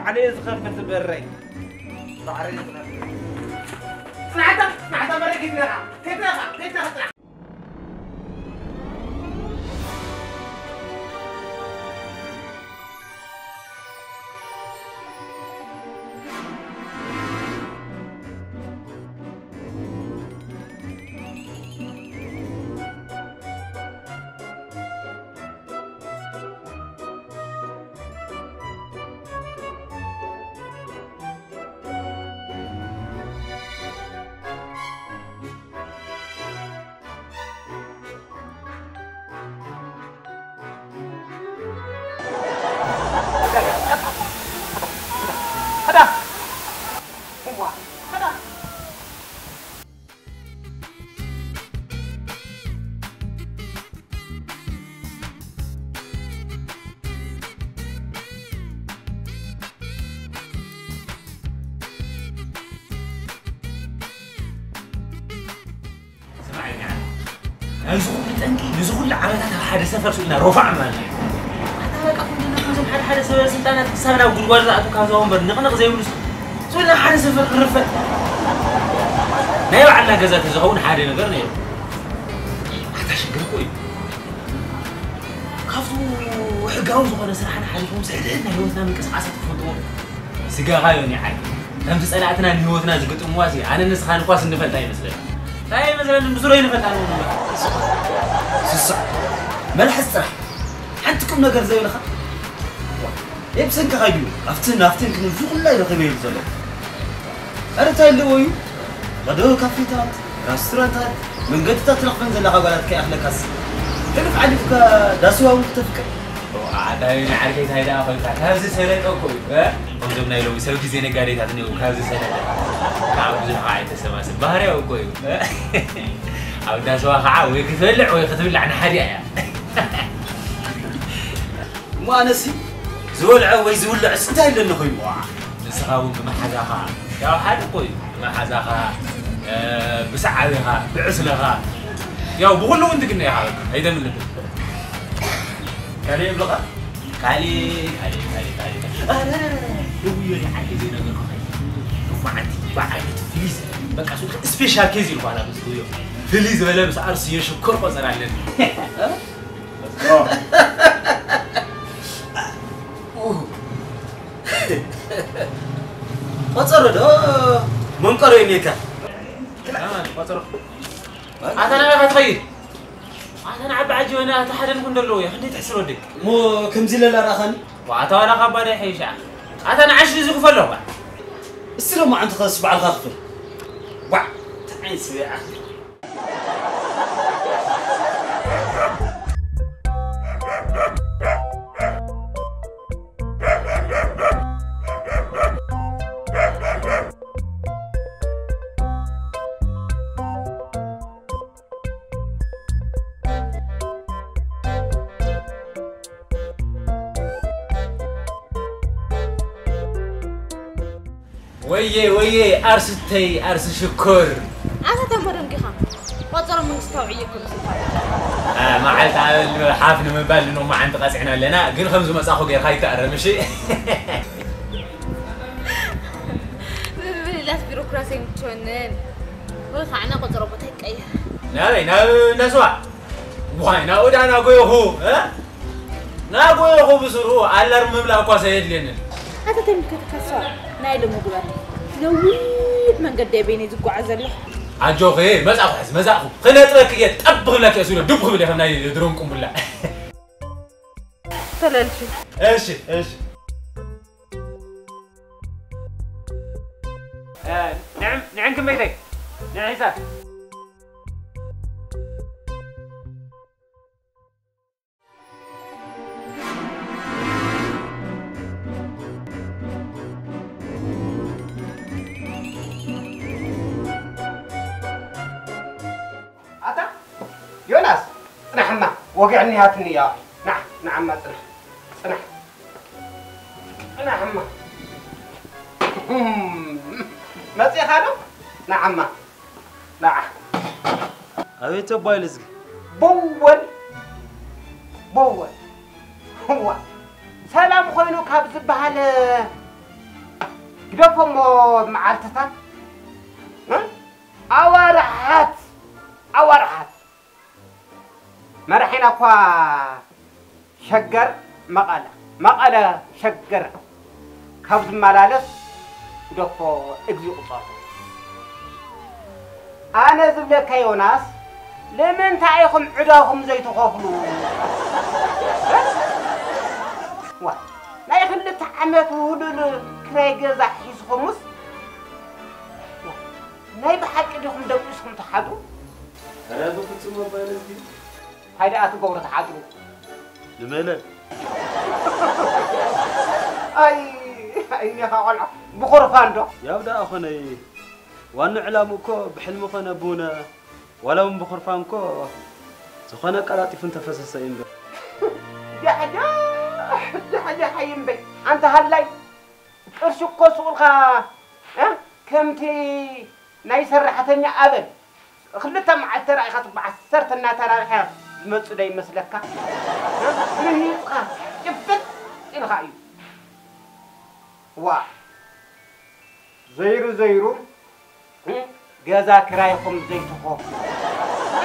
ባዕለይ ዝኸፍት በረይ። ባዕለይ ዝኸፍት። ጽናዕታ፣ ጽናዕታ በረይ ኪድነኻ። ኪድነኻ፣ ኪድነኻ ጽናዕ። ስምዓኒ፣ ነዚ ኩሉ ጠንቂ፣ ነዚ ኩሉ ዓመታት ኣብ ሓደ ሰፈር ስኢልና ሮፋዕ ማለት እዩ። ኣታ በቃ ኩልና ካብዞም ሓደ ሓደ ሰበ ስልጣናት ክሳብ ናብ ጉድጓድ ዝኣቱ ካብዛ ወንበር ንቕንቕ ዘይብሉስ ስኢልና ሓደ ሰፈር ክንርፈድ። ናይ ባዕልና ገዛ ተዝኸውን ሓደ ነገር ነይሩ። ኣታ ሽግር እኮ እዩ። ካብቱ ሕጋዊ ዝኾነ ስራሕና ሓሊፎም ስሕድሕድ ናይ ህይወትና ምንቅስቃሳት ክፈልጥዎ ስጋኻ ዮኒ ዓይ። ከምቲ ጸላእትና ንህይወትና ዝግጥምዋ ሲ ኣነ ንስኻን እኳስ እንፈልጣ ይመስለኒ። እንታይ ይመስለኒ? ብስሩ ይንፈልጣ ነው። ስስዕ። መልሓስ ጥራሕ። ሓንቲ ቁም ነገር ዘይብልኻ። ዋ፣ የብሰንካ ኸይዱ። ኣብትን ኣብትን ክንብል ኩላ ይረኸበ ይብል ዘሎ። ኣረ እንታይ ኣለዎ እዩ? ቐዶ ካፌታት፣ ራስቶራንታት፣ መንገድታት ትረኽበን ዘለኻ ጓላት ከይኣኽለካስ። ሕልፍ ዓሊፍካ ዳስዋ እውን ክተፍቅር። ኣታ ዮኒ ዓርከይ እንታይ ደኣ ኾንካ? ካብዚ ሰለጠ እኮ እዩ፣ እ? ከምዞም ናይ ሎሚ ሰብ ግዜ ነጋዴታት እኒአው፣ ካብዚ ሰለጠ። ካብ ብዙሕ ከዓ ኣይተሰባስብ። ባህርያዊ እኮ እዩ፣ እ? ኣብ ዳስዋ ከዓ ወይ ክትበልዕ ወይ ክትብላዕ ንሓዲኣ እያ። እሞ ኣነሲ ዝበልዖ ወይ ዝብልዕስ እንታይ ኣለኒ ኮይኑ? ዋ፣ ንስኻ እውን ብመሓዛኻ፣ ያው ሓደ እኮ እዩ። ብመሓዛኻ፣ እ፣ ብሰዓብኻ፣ ብዕስለኻ፣ ያው ብኹሉ እውን ትግነ ኢኻ፣ በቃ፣ ኣይተምልጥን። ካልእ የብልኻ? ካልእ፣ ካልእ፣ ካልእ፣ ካልእ። ኣረ፣ ደውዮ፣ እኔ ዓርከይ ዘይነገርኩኻ። ሎማዓንቲ ብዓይነቱ ፍልይ ዝበለ፣ በቃ፣ እሱ ስፔሻል ኬዝ ኢልኳ፣ ኣላ፣ ምስ ደውዮ። ፍልይ ዝበለ ምስ ኣርሲ የሽኮር ቆጸራ ኣለኒ። ቆጸሮ ዶ መንቀሮ እዩ ሜካ? ኣታ ናበይ ኢኻ ትኸይድ? ኣታ ንዓቢ ዓጂ ወይኒ ኣታ ሓደን ኩን ደለዎ እዩ። ክንደይ ትሕስር ወደይ? እሞ ከምዚ ለላ ረኣኻኒ? ዋታ ዋላ ካብ ባዳ ይሐይሻ። ኣታ ንዓሽ እዚ ክፈሎ እባ። እስቲ ሎማዓንቲ ኸስ ባዕልኻ ክፈል። ዋዕ፣ እንታይ ዓይነት ሰብ እያ? ወየ ወየ ኣርስተይ ኣርስ ሽኮር። ኣታ ተንኮ ደንጊኻ። ቆጸሮ መንግስታዊ ዕዮ ከም ዝባል። አ፣ መዓልቲ ኣበል ሓፍ ንምባል ንኖ መዓንቲ ቀጺዕና ኣለና፣ ግን ከም ዝመጻኹ ጌርካ ይተኣረም፣ እሺ? ምምልላስ ቢሮክራሲ ኣይምችወንን። ወይ ከዓ ናይ ቆጸሮ ቦታ ይቀየር። ናበይ? ናብ እንዳስዋ? ዋይ፣ ናብኡ ደኣ ናጎየኹ፣ እ? ናጎየኹ ብስሩ ኣላርም ምምላእ እኳ ሰየድልየንን። ኣታ ተምልከተካ እሷ ናይ ሎሚ ግበር። ነዊሕ መንገዲ እየ በይነይ ዝጓዓዝ ዘለኹ። ኣጆኺ፣ መጻእኹ ሕዚ፣ መጻእኹ። ክነጥበኪ እየ፣ ጠብ ክብለኪ እየ፣ ስለ ዱብ ክብል እየ፣ ከም ናይ ድሮን ቁምቡላ። ተለልፊ። እሺ፣ እሺ። እ፣ ንዕም-፣ ንዕን ክመይተይ? ንዕን ሒሳብ። ኣታ ዮናስ፣ ጽናሕማ፣ ወግዒ እኒሃትኒ እያ። ንዓ፣ ንዓማ ጽናሕ። ጽናሕ። ጽናሕማ። መጺኻ ዶ? ንዓማ። ንዓ። ኣቤት ኣቦይ ልዝጊ። በወል። በወል። እዋ። ሰላም ኮይኑ ካብ ዝበሃል ግደፎ እሞ መዓልትታት፣ እ? ኣዋርሓት፣ ኣዋርሓት። መራሒና እኳ ሸገር መቐለ፣ መቐለ ሸገር ካብ ዝመላለስ ግደፎ፣ እግዚእ ቁጸሮ። ኣነ ዝብለካ ዮናስ፣ ንምንታይ ኢኹም ዕዳኹም ዘይትኸፍሉ? ዋ፣ ናይ ክልተ ዓመት ውህሉል ክራይ ገዛ ሒዝኩምስ፣ ዋ፣ ናይ ብሓቂ ዲኹም ደቂስኩም ትሓድሩ? ኧረ ብፍጹም ኣባይ ነዝጊ። እንታይ ደኣ ትገብሩ ትሓድሩ? ንመለል። ኣይ፣ ኣይ፣ እኒኻ ቆልዓ፣ ብኹርፋን ዶ? ያው ደኣ ኾነይ፣ ዋና ዕላሙ እኮ ብሕልሚ ኾነ ብውነ፣ ዋላ እውን ብኹርፋን እኮ ዝኾነ ኣቀላጢፉ እንተፈሰሰ እዩ እምበር። ጃሕጃሕ፣ ጃሕጃሕ ኣይምበይ። ኣንታ ሃላይ፣ ቅርሺ እኮ ስቑልካ፣ እ? ከምቲ ናይ ሰራሕተኛ ኣበል፣ ክልተ መዓልቲ ተራኢኻ ጽቡቕ ዓሰርተ እናተራብሐ ዝመጽእ ዶ ይመስለካ? እ? ርሂጽካ፣ ጭብጥ ኢልካ እዩ። ዋ፣ ዘይሩ ዘይሩ፣ እ? ገዛ ክራይኹም ዘይትኸፍሉ።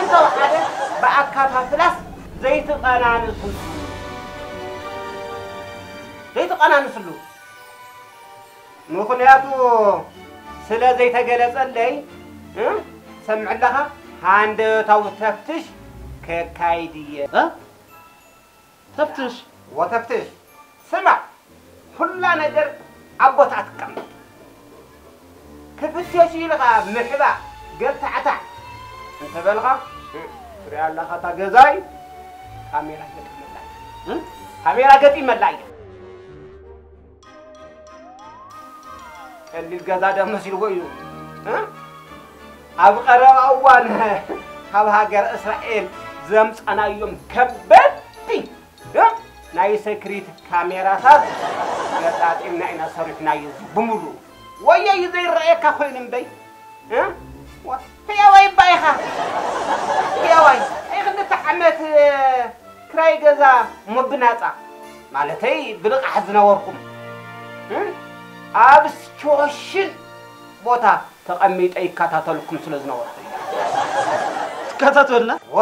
እንተወሓደ ብኣካፋፍላስ ዘይትቐናንስሉ። ዘይትቐናንስሉ። ምኽንያቱ ስለ ዘይተገለጸለይ፣ እ? ሰምዕ ኣለኻ? ሃንደበታዊ ተፍትሽ ከካይድ እየ። እ? ተፍትሽ? ወተፍትሽ። ስማዕ፣ ኩላ ነገር ኣብ ቦታ ትቀመጥ። ክፍተሽ ኢልኻ ምሕባእ፣ ገልታዕታዕ እንተበልኻ፣ እ፣ ትሪኣ ኣለኻ እታ ገዛይ ካሜራ ገጢመላ እያ። እ? ካሜራ ገጢመላ እያ። ቀሊል ገዛ ዶ መሲልዎ እዩ? እ? ኣብ ቀረባ እዋን ካብ ሃገር እስራኤል ዘምጻናዮም ከበድቲ፣ እ? ናይ ሰክሪት ካሜራታት ገጣጢምና ኢና ሰሪሕናዮ፣ እዚ ብምሉኡ። ወዮ እዩ ዘይረኣየካ ኮይኑ እምበይ። እ? ዋ፣ ህያዋይ እባ ኢኻ። ህያዋይ፣ ናይ ክልተ ዓመት ክራይ ገዛ እሞ ብናጻ፣ ማለተይ ብልቓሕ ዝነበርኩም፣ እ? ኣብ ስቲዎሽን ቦታ ተቐሚጠ ይከታተልኩም ስለ ዝነበርኩ እየ። ትከታተሉና? ወ፣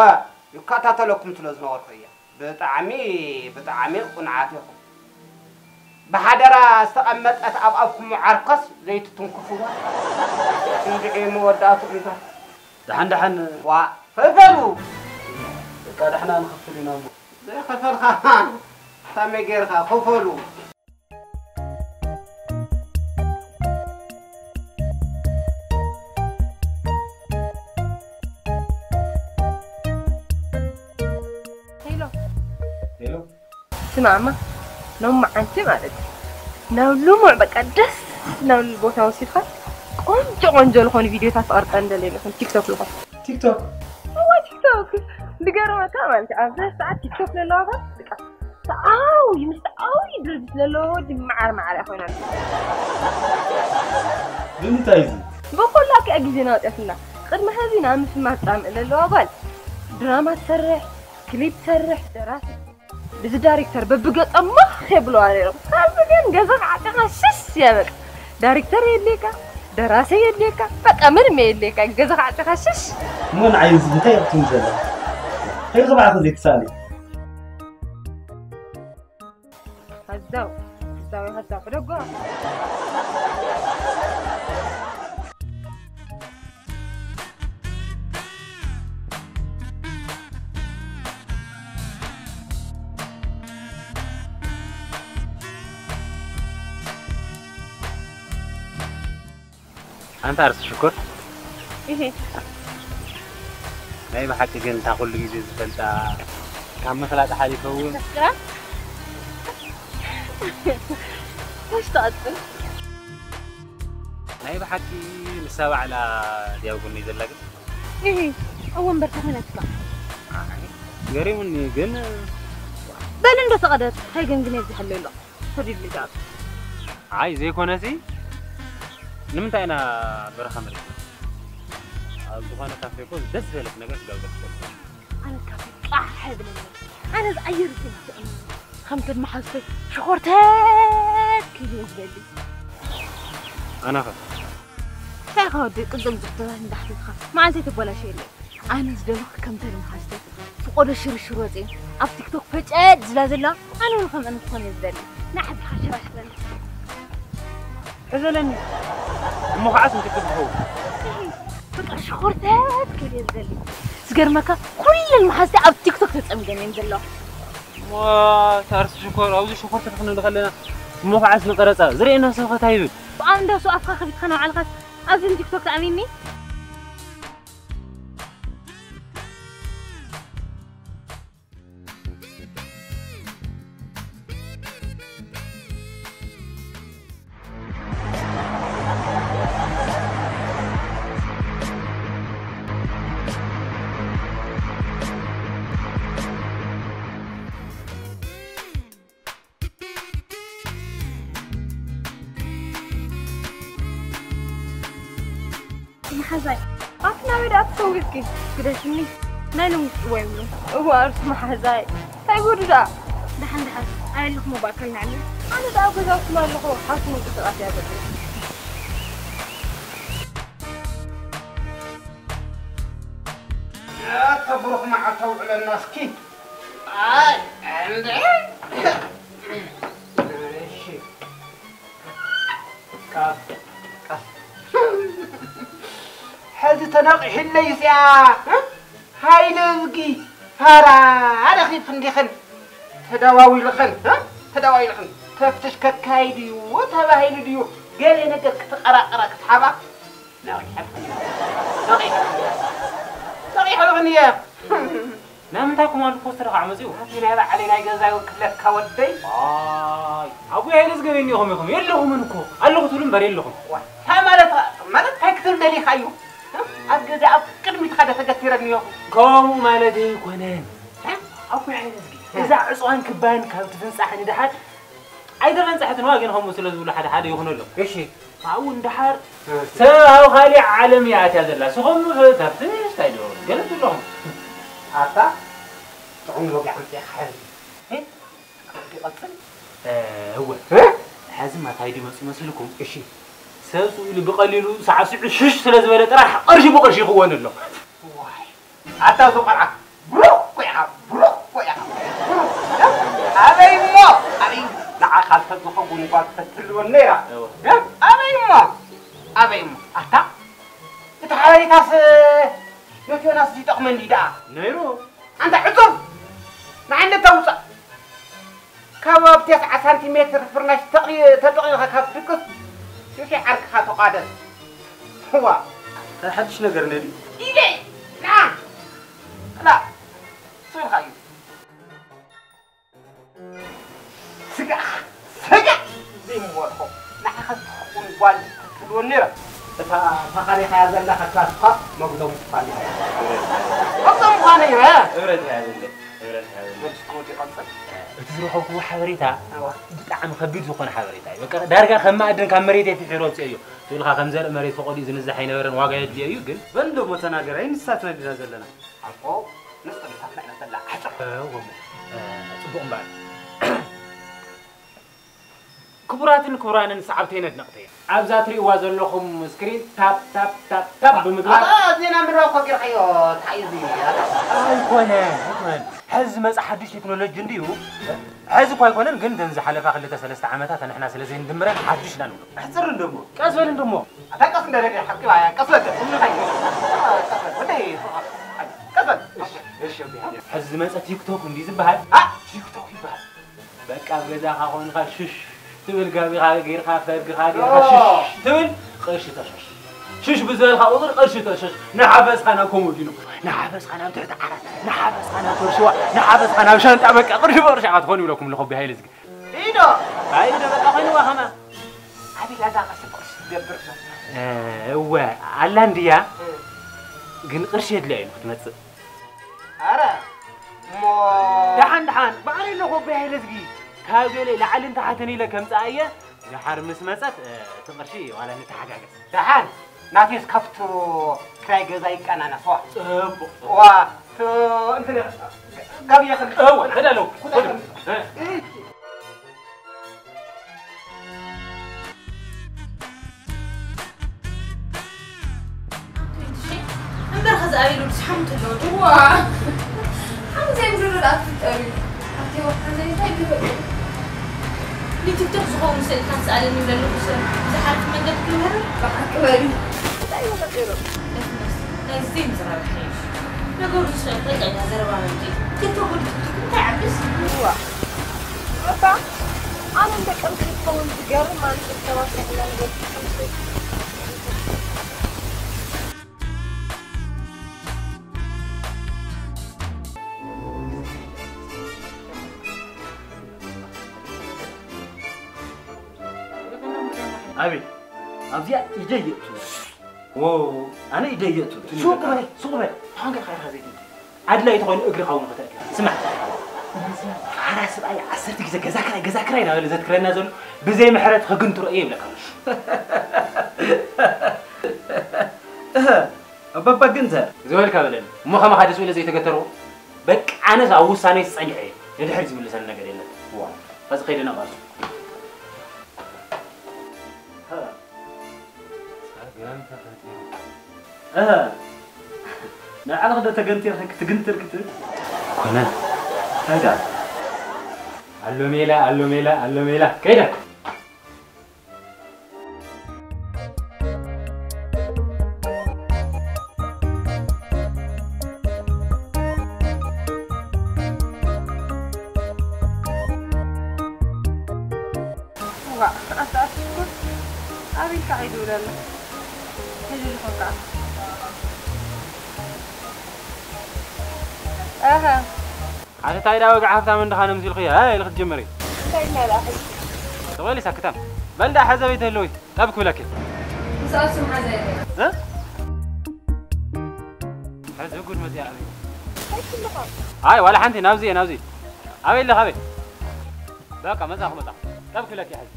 ይከታተለኩም ስለ ዝነበርኩ እየ። ብጣዕሚ፣ ብጣዕሚ ቁንዓት ኢኹም። ብሓደራ ዝተቐመጠት ኣብ ኣፍኩም ዓርኮስ ዘይትትንክፍዋ። እንድዒ መወዳእቱ እንተ። ደሓን ደሓን። ዋ፣ ክፈሉ። በቃ ደሕና ንኸፍል ኢና እሞ። ዘይኸፈልካ ከመይ ጌርካ? ክፈሉ። ሄሎ። ሄሎ። ስማዕማ፣ ሎሚ መዓልቲ ማለት እዩ። ናብ ልሙዕ በቃ ደስ ናብ ልብል ቦታ ወሲድካ ቆንጆ ቆንጆ ዝኾኑ ቪድዮታት ትቐርጸን ደለየ ኣለኹ፣ ቲክቶክ ልኾን። ቲክቶክ? እወ፣ ቲክቶክ። ዝገርመካ ማለት እዩ፣ ኣብዚ ሰዓት ቲክቶክ ዘለዋ ጓል በቃ ሰዓዊ፣ ምስ ሰዓዊ ድርጅት ዘለዎ ወዲ መዓር መዓር እያ ኮይና። ብምንታይ እዚ? ብኹላ ክኣ ግዜና ኣውጽኣትና። ቅድሚ ሕዚ ናብ ምስማር ጻምእ ዘለዋ ጓል ድራማ ትሰርሕ፣ ክሊፕ ትሰርሕ፣ ደራሲ ብዚ ዳይሬክተር በብገጾም ሞኽ የብለዋ ነይሮም። ኣብዚ ግን ገዛ ክዓጢኻ ሽሽ እያ በቃ። ዳይሬክተር የድልየካ፣ ደራሲ የድልየካ፣ በቃ ምንም የድልየካ። ገዛ ክዓጢኻ ሽሽ። እሞ ንዓይ እዚ እንታይ እያ ክትብል ዘላ? ከይዲ ክባዕኺ ዘይትሳእኒ። ሃዛው፣ ሃዛው፣ ሃዛው፣ ሕደጎ። ኣንታ ኣርሲ ሽኮር። እሄ። ናይ ብሓቂ ግን እታ ኩሉ ግዜ ዝፈልጣ ካብ ምፍላጥ ሓሊፈ እውን ተፍቅራ? ታሽ ትቐጽል? ናይ ብሓቂ ንሳ ባዕላ ድያ ኣብ ጎነይ ዘላ ግን? እሄ፣ ኣብ ወንበር ተኾይናትካ። ኣይ፣ ገሪሙኒ ግን። በል እንዶ ተቐደድ፣ እንታይ ገምግም የብዝሓለይ ኣሎ። ሰዲድ ልጃት። ኣይ፣ ዘይኮነሲ፣ ንምንታይ ኢና በረኻ መሪጽና? ኣብ ዝኾነ ካፌ እኮ ደስ ዝበለክ ነገር ክጋብዘክ ትኽእል። ኣነ ካፌ ቃሕ ኣይብለኒ። ኣነ እዚ ኣየር እዚ ይስዕም። ከምቲ መሓዝተይ ሽኾርተት ክብል እዩ ዝበሊ። ኣናኸ እንታይ ኢኻ ወዲ ቅድም ዝብተታት እንዳሕቲትኻ መዓልቲ ተበላሸየለይ። ኣነ ዝደለኹ ከምተን መሓዝተይ ፍቆዶ ሽርሽር ወፅኤን ኣብ ቲክቶክ ፈጨጥ ዝላ ዘላ ኣነ እውን ከምአን ክኾን እየ ዝደሊ። ንዓድኻ ሸራሽረኒ። ሕዘለኒ እሞ ከዓስ እንክትብልኸው በቃ ሽኾርተት ክብል እየ ዝደሊ። ዝገርመካ ኩለን መሓዝተይ ኣብ ቲክቶክ ተፀሚደን እየን ዘለዋ። ታርስ ሽኮር ኣብዚ ሽኮር ተኽንብል ከለና እሞ ከዓስ ንቀረፃ ዝርእየና ሰብ ከታ ይብል። ብኣም ደሱ ኣፍካ ከፊትካ ንባዕልካስ ኣብዚ ንቲክቶክ ተኣሚኒ። መሓዛይ ኣቲ ናበይ ደኣ ትሰዊርኪ? ግደፍኒ። ናይ ሎሚ ጽዋ ይብሉ። እዋ ኣርስ መሓዛይ እንታይ ጉዱ ደኣ? ደሓን ደሓን ኣየለኹም ብኣካል ንዓሊ። ኣነ ደኣ ኣብ ገዛውትና ኣለኹ ሓውስ ምንቅስቃስ እያ ዘብል። ኣታ ብሩኽ መዓልቲ ኣውዕለና እስኪ። ኣይ እንዴ። እሺ። ቀስ ቀስ። ሕዚ ተነቒሕለይ እዚኣ። ሃይለ እዝጊ ፋራ ረኺብክን ዲኽን? ተደዋዊልኽን? ተደዋዊልኽን? ተፍትሽ ከካይድ እዩ ተባሂሉ ድዩ? ገለ ነገር ክትቐራቐራ ክትሓባ? ነቒሕልኽን። ነቒሕልኽን። ነቒሕልኽን እየ። ናይ ምንታይ ኮማንድ ፖስት ደኣ መጺኡ? እቲ ናይ ባዕለይ ናይ ገዛይ ወክለካ ወደይ። ኣይ፣ ኣቦይ ሃይለ ዝገበየኒ ኢኹም ኢኹም። የለኹምን እኮ። ኣለኹ ትብሉ እምበር የለኹም። ዋ፣ እንታይ ማለት፣ ማለት እንታይ ክትብል ደሊኻ እዩ? ኣብ ገዛ ኣብ ቅድሚትካ ዶ ተገቲረኒ ኢኹም? ከምኡ ማለት ኣይኮነን። ኣቦይ ሃይለ ዝጊ፣ እዛ ዕጽዋን ክባን ካብ ትፍንጻሕ ንድሓር ኣይተፈንጻሕትን ዋ፣ ግን ከምኡ ስለ ዝብሉ ሓደ ሓደ ይኹነሎም። እሺ። ኣብኡ እንድሓር ሰብ ኣብ ካሊእ ዓለም እያ ኣትያ ዘላ። ስኹም ተፍትሽ እንታይ ዶ ገለ ትብለኹም? ኣታ ጥዑም ወግዒ ኣምጺእካ ሕዚ። እ? ይቐጽል? እ፣ እወ። እ? ሕዚ ማታይ ድመጽ ይመስልኩም? እሺ። ሰብ ስኢሉ ብቐሊሉ ሳዕስዑ ሽሽ ስለ ዝበለ ጥራሕ ቅርሺ ብቕርሺ ይኽወን ኣሎ። ዋይ። ኣታ እዚ ቆልዓ ብሩኽ እኮ ኢኻ፣ ብሩኽ እኮ ኢኻ፣ ብሩኽ። ኣበይ እሞ፣ ኣበይ ንዓኻ እንተዝኸውን ጓል ተትህልወኒ ነይራ። እወ። ኣበይ እሞ፣ ኣበይ እሞ። ኣታ እቲ ሓበሬታስ ነቲ ዮናስ ይጠቕመኒ ደኣ። ነይሩ። ኣንታ ዕጹር፣ ንዓይ እንደ ተውጻእ። ካብ ኣብ ተስዓ ሳንቲሜትር ፍርናሽ ተቕሪ-፣ ተጠቒምካ ካብ ትድቅስ፣ ሹሽ ዓርክኻ ተቋደስ። ዋ። እንታይ ሓድሽ ነገር ነዲ? ኢደይ! ና! ና! ስብልካ እዩ። ስጋ! ስጋ! ዘይምወርሖ። ንዓኻ ትኸውን ጓል ትልወኒ ነይራ። እታ፣ እታ ካሊኻያ ዘላ ከካስኳ መጉዘሙ ትፋል። መጉዘሙ ኳነ እዩ፣ እ? እብረት እያ ዘለ። እብረት እያ ዘለ። መልስ ክወዲ ይቐጽል። እቲ ዝረኸብኩዎ ሓበሬታ እዋ። ብጣዕሚ ከቢድ ዝኾነ ሓበሬታ እዩ። በቃ ዳርጋ ከም ማዕድን ካብ መሬት የፍሒሩ ኣውፅኤዮ። ስእልኻ ከም ዘርኢ መሬት ፈቐዲኡ ዝንዛሕ ኣይነበረን፣ ዋጋ የድልዮ እዩ ግን። በል ደሞ ተናገር፣ ኣይንሳት ነዲና ዘለና። ኣቦ፣ ንስጥሪታትና ኢና ዘላ። ኣሕጽር። እዎ፣ እሞ፣ እ፣ ጽቡቕ እምበኣር። ክቡራትን ክቡራንን ሰዓብተይን ኣድነቕተይን፣ ኣብዛ ትርእይዋ ዘለኹም ስክሪን ታፕ፣ ታፕ፣ ታፕ፣ ታፕ ብምግባር ኣታ ዜና ምድራዊ እኮ ጌርካዮ፣ እንታይ እዩ እዚ? ኣይኮነን፣ ኣይኮነን። ሕዚ ዝመጽእ ሓድሽ ቴክኖሎጂ እንድዩ። ሕዚ እኮ ኣይኮነን፣ ግን እተን ዝሓለፋ ክልተ ሰለስተ ዓመታት ንሕና ስለ ዘይንድምረን ሓድሽ ኢና ንብሎ። ኣሕጽር እንደሞ። ቀስ በል እንደሞ። ኣታ ቀስ እንዳለ ሓቂ ባያ፣ ቀስ በል። ቀስ በል። ወደይ፣ ቀስ በል። እሺ፣ እሺ፣ ኦኬ። ሕዚ ዝመጸ ቲክቶክ እንድዩ ዝበሃል። አ? ቲክቶክ ይበሃል። በቃ ኣብ ገዛኻ ኮንካ ሽሽ ትብል፣ ጋቢኻ ጌርካ፣ ፈርግኻ ጌርካ ኦ። ሽሽ ትብል፣ ቅርሺ ተሸሽ። ሽሽ ብዝበልካ ቁጽሪ ቅርሺ ተሸሽ። ንሓፈስካ ናብ ኮሞዲኖ፣ ንሓፈስካ ናብ ትሕቲ ዓራት፣ ንሓፈስካ ናብ ቶርሽዋ፣ ንሓፈስካ ናብ ሻንጣ፣ በቃ ቅርሺ ብቕርሺ ኢኻ ትኾን ይብለኩም ኣለኹ ብሃይለ ዝግ። ኢዶ። ኣይ ኢዶ በቃ ኮይንዋ ኸማ። ኣቤት ኣዛ ቅርሺ ብቕርሺ ትገብር ሰብ። እ፣ እወ፣ ኣላ እንድያ። እ። ግን ቅርሺ የድልያ እዩ ክትመጽእ። ኣረ፣ እሞ ደሓን፣ ደሓን፣ ባዕለይ ኣለኹ ኣቦይ ሃይለዝጊ። ካብ ገለ ላዕልን ታሕትን ኢለ ከምጽኣ እየ። ደሓር ምስ መጸት፣ እ፣ እቲ ቅርሺ ዋላ ንተሓጋገዝ። ደሓን፣ ናተይስ ካብቱ ክራይ ገዛ ይቀናነስ፣ ዋ። ጽቡቕ። ዋ፣ ት-፣ እንትን፣ ጋብየ ክል-፣ እወ፣ ሄደ ኣለኹ። ኩዳ ሄደ። ክል-፣ እ። እሺ። ሓንቲ ዶ ድዋ ሓምዘ ምድሪ ኣፍጠሪ ኣብቲ ወሓነ እንታይ ክፈጥሩ ንቲክቶክ ዝኸውን ስእልታት ስኣለኒ ይብለሉ ሰብ ዝሓልፍ መንገዲ ክምህር በሓቂ በሊ እንታይ ይመጠሩ ናይዚ ዘይምዝራብ ሓይሽ ነገሩ ዝስዕብ በቃ ኢና ዘረባ መምፂ ቲክቶክ ወዲ ቲክቶክ እንታይ ዓብስ ዋ እባ ኣነ እንደ ቀምቲ ዝኸውን ዝገርም ማለት ዝተባሰለ ነገር ኣቤት ኣብዚኣ ኢደይ የእቱ ዎ ኣነ ኢደይ የእቱ ሱቅ በል ሱቅ በል ታንገ ኻይኻ ዘይትንተ ኣድላይ ተኾይኑ እግሪ ኻውን ከተእቲ ስማዕ ፋራ ስብኣይ ዓሰርተ ግዜ ገዛ ክራይ ገዛ ክራይ እናበለ ዘትክረና ዘሎ ብዘይ ምሕረት ክግንትሮ እየ ይብለካ ኣሎ ኣባባ ግንተር ዝበልካ በለኒ እሞ ከማኻ ደስ ኢለ ዘይተገተርዎ በቃ ኣነስ ኣብ ውሳኔ ዝጸኒሐ እየ ንድሕር ዝምልሰኒ ነገር የለን ዋ ኸዚ ኸይደ ናባሱ ጸገም ተፈጢሩ ንዓልኽ ዶ ተገንቲርክ ክትግንትር ክትብል ኮነ እንታይ ዳ ኣሎ ሜላ ኣሎ ሜላ ኣሎ ሜላ ከይዳ ዋእ ኣታ ሽኩር ኣበይ ኢልካ ከይዱ ይብል ኣሎ ሕጂ ልኾንካ ኣሀ ኣቲ ታይ ዳ ወግዒ ሃፍታም እንድኻ ነምሲልኽያ እ ኢልኺ ትጅምሪ እንታይ ኢልና ደኣ ሕጂ ስቕ በሊ ሳክታም በል ደኣ ሕዘ በይ ተህልዊ ጠብ ክብለኪ ምስኣሱ መሓዛ የለ እ ሕዚ ጉድ መፅያ ኣበይ እንታይ ትብልኻ ኣይ ዋላ ሓንቲ ናብዚ እየ ናብዚ ኣበይ ኣለኻ ኣበይ በቃ መፃኹ መፃኹ ጠብ ክብለኪ ሕዚ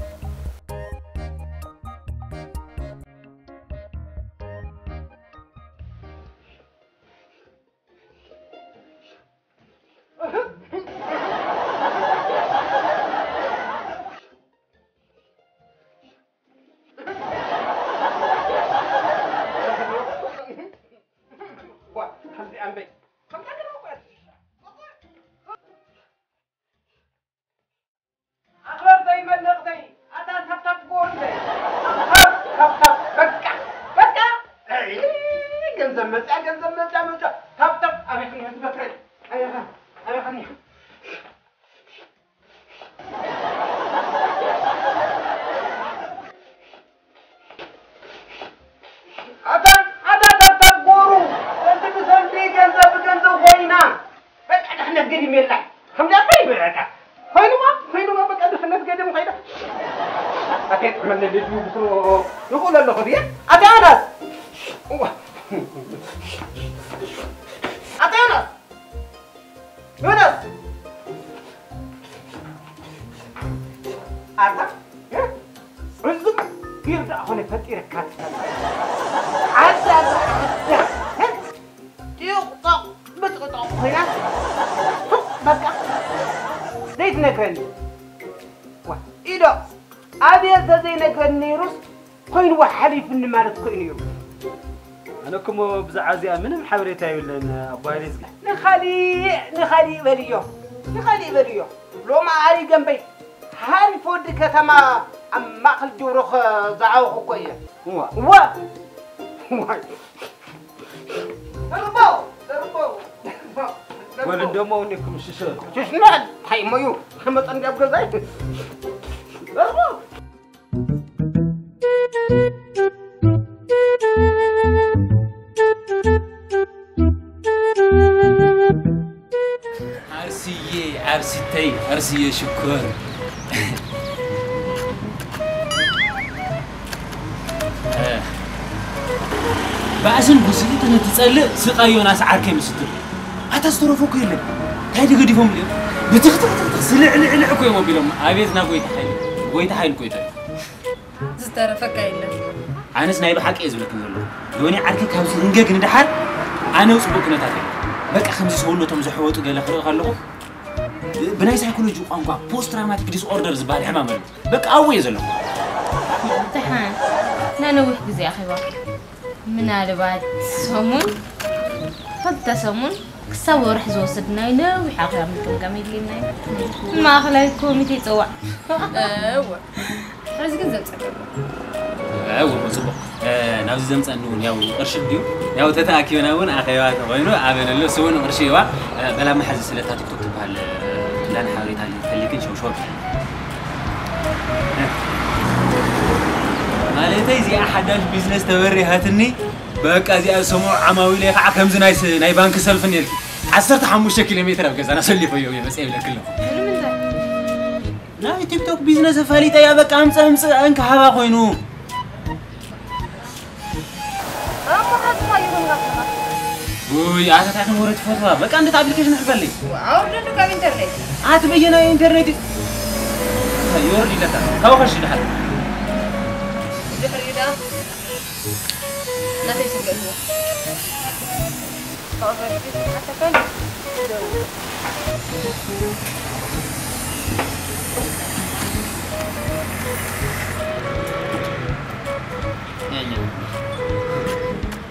ኣኽበርተይ መለኽተይ ኣታ ተፍተፍ ጎርዘ ተፍተፍ ተፍተፍ በቃ በቃ ኣይ ገንዘብ መፅያ ገንዘብ መፅያ መፅያ ተፍተፍ ኣበይ ክንዮ ዝበክረይ ኣበይ ኸ ኣበይ ኸንዮ ኣታ ኣታ ተፍተፍ ጎሩ እቲ ብሰንዲ ገንዘብ ብገንዘብ ኮይና በቃ ድሕነት ገዲም የላ ከምዚ ኣበይ በቃ ኮይኑዋ ኮይኑዋ በቃ ድሕነት ገዲም ኮይና ኣቴ ጥዕመነ ልጁ ብስሮ ይኽእሎ ኣለኹ ድየ ኣቴ ኣናስ ኣቴ ኣናስ ዮናስ ኣታ ዕዙም ቢር ደኣ ኾነ ፈጢረካ ትፈልጥ ዓዳ ዓዳ ጢቕ ጦቕ ብጥቕጦቕ ኮይና ሱቕ በቃ ዘይትነግረኒ ዋ ኢዶ ኣብየ እንተዘይነግረኒ ነይሩስ ኮይንዎ ሓሊፉኒ ማለት እኮ እዩ ነይሩ። ኣነ እኮ እሞ ብዛዕባ እዚኣ ምንም ሓበሬታ የብለይን ኣቦ ሃይለ ይዝጊ። ንኻሊእ ንኻሊእ በልዮ ንኻሊእ በልዮ ሎሚ ኣሪ ገንበይ ሓሪፍ ወዲ ከተማ ኣብ ማእኸል ጅብሮኽ ዝዓበኹ እኮ እየ። እዋ እዋ እዋይ እርቦ እርቦ እርቦ ወልዶሞ እውን ይኩም ሽሸ ሽሽ ንበል እንታይ እሞ እዩ ከመፀ እንዲ ኣብ ገዛይ እርቦ ዓርስየ ዓርሲተይ ዓርስየ ሽኮር ባእስን ጉስሊትን እትጸልእ ስቓይ ዮናስ ዓርከይ ምስ እትብል ኣታ ዝተረፎ እኮ የለን እንታይ ተገዲፎም ድዮም ብትኽትኽትኽትኽ ስልዕልዕልዕ እኮ እዮም ኣቢሎም ኣቤት ና ጎይታ ሓይሉ ጎይታ ሓይሉ እኮ ይጠ ዝተረፈካ የለን። ኣነስ ናይ ብሓቂ እየ ዝብለክን ዘለኹ ዮኒ ዓርኪ ካብዚ ህንገግ ንደሓር ኣነ ኣብ ፅቡቕ ኩነታት እየ በቃ ከምዚ ሰውነቶም ዘሕወጡ ገለ ክርኢ ከለኹ ብናይ ሳይኮሎጂ ቋንቋ ፖስት ትራውማቲክ ዲስኦርደር ዝበሃል ሕማም ኣሎ በቃ ኣብኡ እየ ዘለኹ። ደሓን ንነዊሕ ግዜ ኣኺባ ምናልባት ሰሙን ክልተ ሰሙን ክሳብ ወርሒ ዝወስድ ናይ ነዊሕ ኣኼባ ምቅምቃም የድልየና እዩ። ንማእኸላይ ኮሚቴ ይፅዋዕ። እወ። ሕዚ ግን ዘምፀ ገለ። እወ፣ ጽቡቕ። እ፣ ናብዚ ዘምጸኒ እውን ያው ቅርሺ ድዩ? ያው ተተኣኪብና እውን ኣኼባ ተኾይኑ ኣበለሎ፣ እሱ እውን ቅርሺ ይዋ። እ፣ በላ መሓዚ ስለታ ቲክቶክ ትበሃል፣ እ፣ እንዳን ሓበሬታ ተሊክን ሸውሸው። እ፣ ማለተይ እዚኣ ሓዳሽ ቢዝነስ ተበሪሃትኒ። በቃ እዚኣ ዝሰምዑ ዓማዊለይ ከዓ ከምዚ ናይ ስ-፣ ናይ ባንክ ሰልፊ ነርኪ። ዓሰርተ ሓሙሽተ ኪሎ ሜትር ኣብ ገዛና ሰሊፈዮ እየ መፅአ ይብለኪ ኣለኹ። ንምንታይ? ናይ ቲክቶክ ቢዝነስ ኣፋሊጠያ በቃ ኣምፀ ኣምፀ እንካ ሃባ ኮይኑ። እሞ ሓትማ ይኹን ጋር ውይ ኣታ ታሕቲ ወረ ትፈትዋ በቃ እንዴት ኣፕሊኬሽን ሕፈለይ። ኣውርደሉ ካብ ኢንተርኔት። ኣቲ በየናይ ኢንተርኔት እዩ? ይወርድ ይለካ። ካብ ኸሽ ድሓር። ድሕሪ ዳ ናተይ ስገድዎ።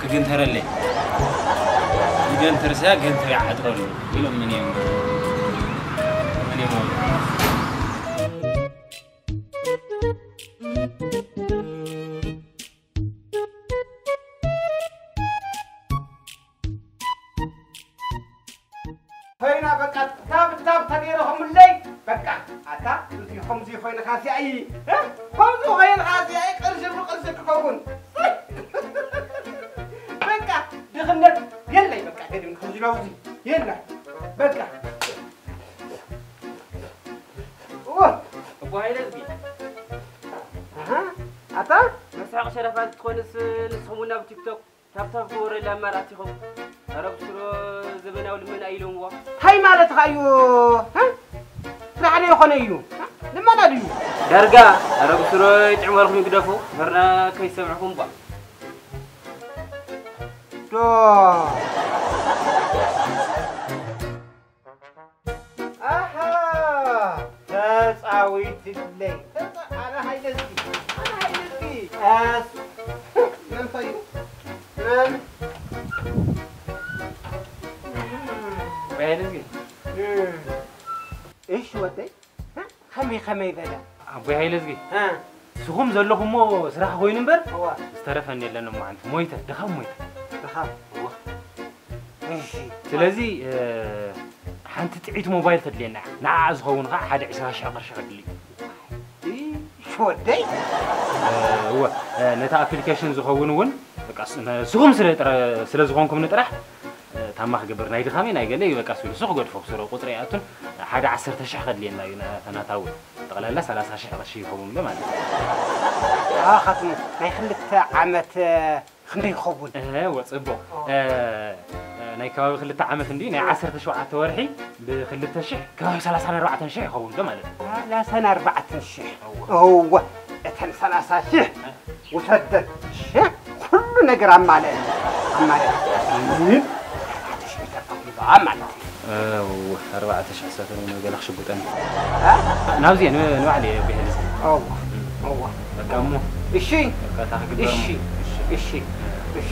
ክግንተረለይ። ክገንተር ስያ ገንተር ይዓጥረሉ። ኢሎም ምን እዮም? ምን እዮም? ኮይና በቃ ታብ ታብ ተገይረ ከምለይ በቃ ኣታ እዚ ከምዚ ኮይንካ ሲኣይ እ? ከምዚ ኮይንካ ሲኣይ ቅርሺ ብቅርሺ ክኸውን በቃ ድኽነት የለይ በቃ ገድም ከምዚ ለውዚ የለ በቃ እወ እቦ ሃይለ ዝጊ ኣታ መስሓቕ ሸረፋት ትኾንስ ንስኹም ናብ ቲክቶክ ታብታብ ክወረድ ኣማራጺኹም። ኣረ ብስሮ ዘመናዊ ልመና ኢሎምዎ። እንታይ ማለትኻ እዩ? እ? ስራሕ ዶ ይኾነ እዩ? ልመና ድዩ? ዳርጋ ኣረ ብስሮ ይጥዕመልኩም ይግደፉ። ምህርና ከይሰምዕኹም ቧ። ዶ ኣሃ ተጻዊትለይ ተጻ- ኣነ ሃይለዝጊ ኣነ ሃይለዝጊ ኣስ መን ፈዩ መን ወይ ሃይለዝጊ እም። እሺ ወደይ እ? ከመይ ከመይ በለ ኣቦይ ሃይለዝጊ እ? ንስኹም ዘለኹሞ ስራሕ ኮይኑ እምበር እዋ ዝተረፈኒ የለን እሞ ሓንቲ ሞይተ ድኻም ሞይተ ድኻም እዋ እሺ ስለዚ እ፣ ሓንቲ ጥዒት ሞባይል ተድልየና እያ ንዓኣ ዝኸውን ከዓ ሓደ ዕስራ ሽሕ ቅርሺ ከድሊ እዩ እሺ ወደይ እ፣ እወ እ፣ ነቲ ኣፕሊኬሽን ዝኸውን እውን በቃ ስ- ንስኹም ስለ ጥረ- ስለ ዝኾንኩም ንጥራሕ እ፣ ታማ ክገብር ናይ ድኻመይ ናይ ገለ እዩ በቃ ስሉ እሱ ክገድፎ ብስሮ ቁፅሪ ይኣቱን ሓደ ዓሰርተ ሽሕ ከድልየና እዩ ና- ናታውን ጠቕላላ ሰላሳ ሽሕ ቅርሺ ይኸውን ኣሎ ማለት እዩ ኣኻትም ናይ ክልተ ዓመት ክንደይ ይኸውን እወ ፅቡቕ እ፣ እ፣ ናይ ከባቢ ክልተ ዓመት እንዲ ናይ ዓሰርተ ሸውዓተ ወርሒ ብክልተ ሽሕ ከባቢ ሰላሳን ኣርባዕተን ሽሕ ይኸውን ዶ ማለት እዩ ሰላሳን ኣርባዕተን ሽሕ እወ እተን ሰላሳ ሽሕ ውሰደን ኩሉ ነገር ኣማለአኒ ኣማለአኒ ግን ኣርባዕተ ሽሕ ተቐቢሉ ማለት እዩ ኣርባዕተ ሽሕ ሰፈር ገለ ክሽጉጠኒ ናብዚ ንባዕሊ እየ ብሄልስ እወ እወ በቃ እሞ እሺ በቃ እታ ክግበር እሺ እሺ እሺ